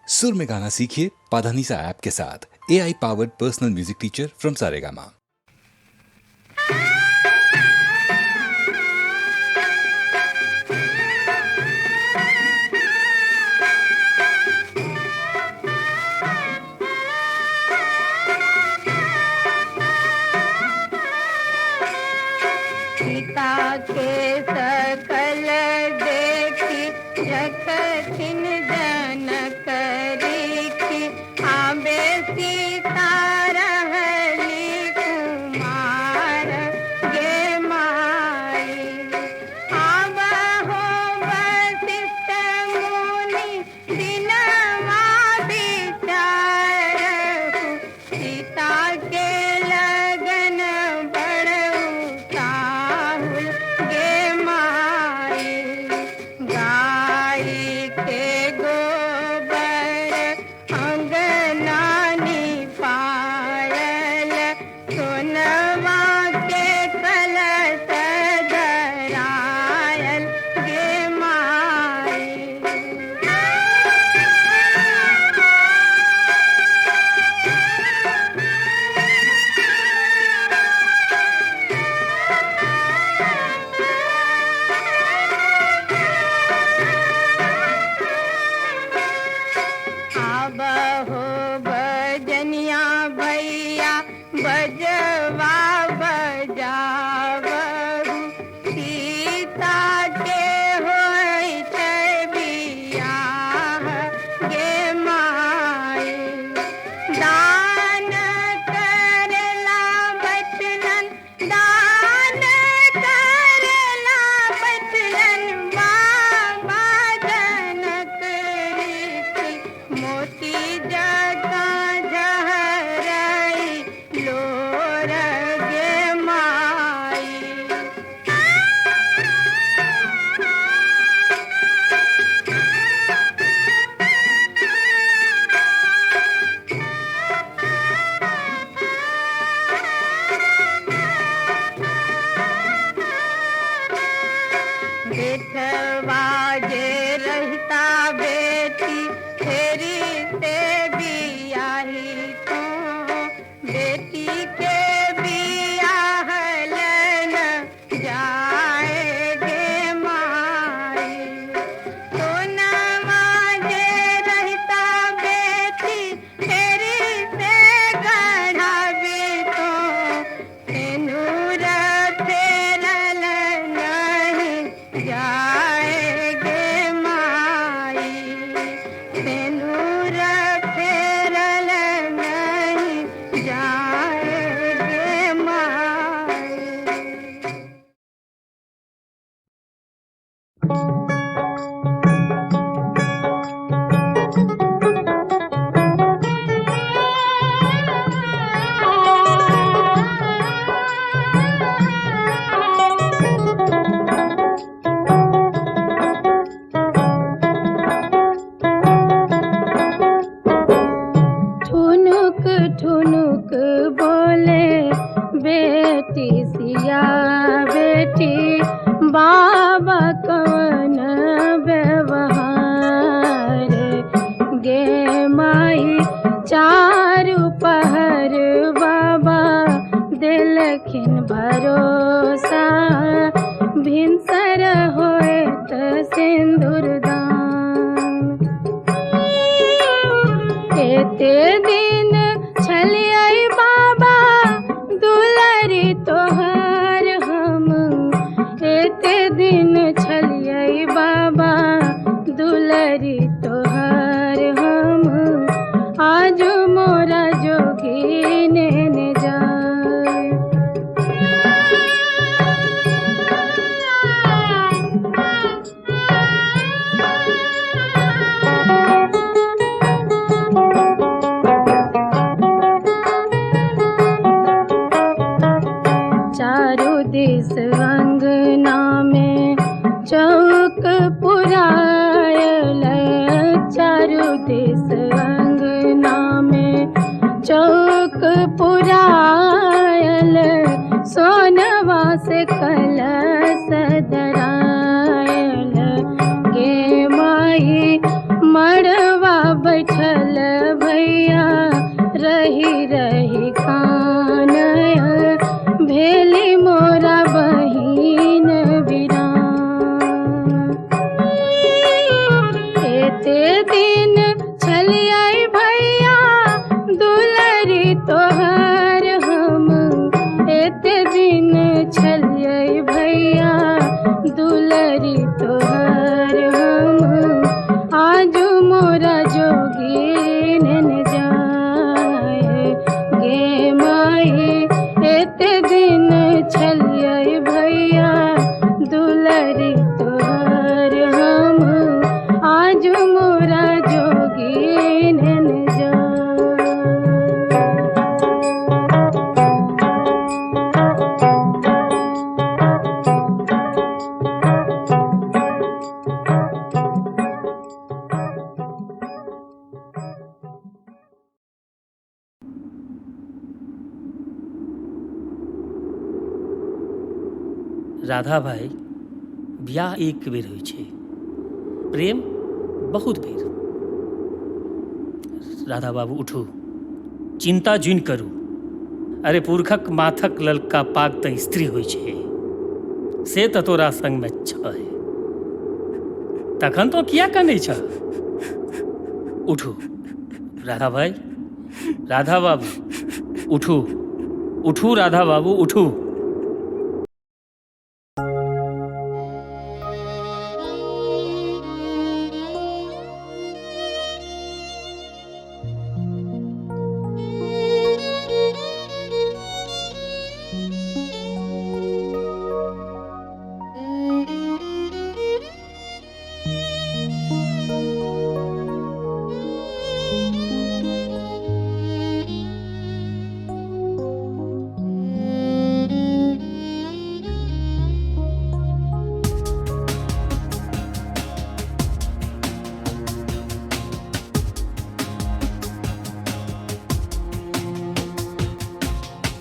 सुर में गाना सीखिए पाधानीसा ऐप के साथ। AI powered personal music teacher from Saregama. Sita के सकल देखी जगथिन जनक रीखी, आबे सीता रहली कुमार गे माई। आबहो वशिष्ठ मुनि दिनवा विचारहु, सीता के लगन बड़ उताहुल गे माई। गाई के गोबर अंगना निपायल, सोनवा के कलश धरायल गे माई। आबहो बजनिया भैया बजवा बजावहु, सीता के होइ छै बियाह गे माई। दान करला बचलन, दान करला बचलन बाबा जनक ऋषि, मोती जकाँ झहरई लोर गे माई। जेठवा जे रहता बेटी फेरी से बियाही तो, बेटी के बियाह लन जाए गे माई। सोनवा जे रहता बेटी फेरी से गढ़ाबी तो, सिनुर फेरल नहीं जाए गे माई। सिनुर फेरल नहीं जाए गे माई। ठुनुक ठुनुक बोले बेटी सिया बेटी, बाबा कवन व्यवहार गे माई। चारु पहर बाबा दिलखिन भरोसा, भिनसर होएत सिंदूर दान। एते दिन छलियै बाबा दुलरी तोहर हम, एते दिन छलियै बाबा दुलरी तोहर हम, आज मोरा जोगी नेने जाय। चारू दिस अंगना में चौक पुरायल, चारू दिस अंगना में चौक पुरायल, सोनवा से कलश धरायल गे माई। मड़वा बैठ दिन छलियै भैया दुलरी तोहर, हम एते दिन छलियै भैया दुलरी तोहर, हम आजू मोरा जोगी नेन जाए गे माई, एते दिन छलियै भैया दुलरी तोहर, हम आजू मोरा जोगी नेन जाए। राधा भाई, बियाह एक बेर होइ छै, प्रेम बहुत बेर। राधा बाबू उठू, चिंता जुनि करू। अरे पुरखक माथक ललका पाग तऽ स्त्री होइ छै, से तऽ तोरा संगमे छै, तखन तो किया कनै छ? उठू राधा भाई, राधा बाबू उठू, उठू राधा बाबू उठू।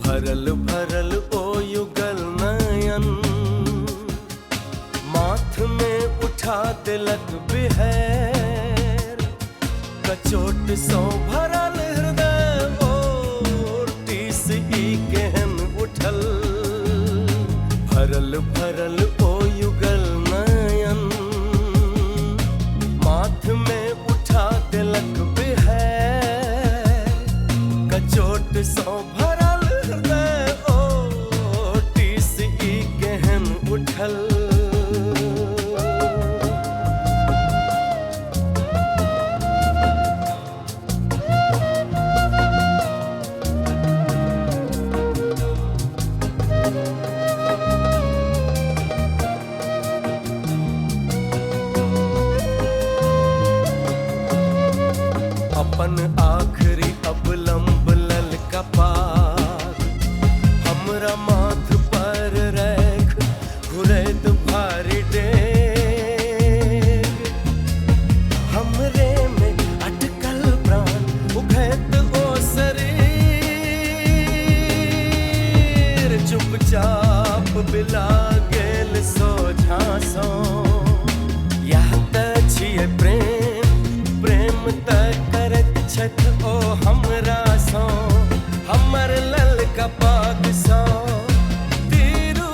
भरल भरल ओ युगल नयन, माथ में उठा तिलक बिहैर, कचोट सो भरल हृदय और टीस ई केहन उठल। भरल भरल ओ युगल नयन, माथ में उठा तिलक बिहैर, कचोट सो भरल हृदय ओ टीस ई केहन उठल। अपन आखिरी अवलंब ललका पाग, हमरा माथ पर रख घुरैत भारी डेग, हमरे में अटकल प्राण उघैत ओ शरीर, चुपचाप बिला गेल सोझाँ सो। यह तऽ छियै प्रेम, प्रेम तऽ करैत छथि ओ हमरा सो, हमर ललका पाग सो। तीरू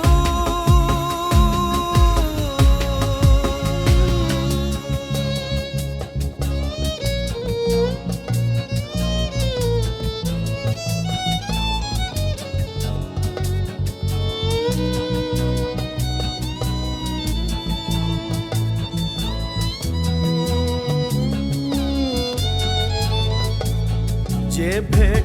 जे भेट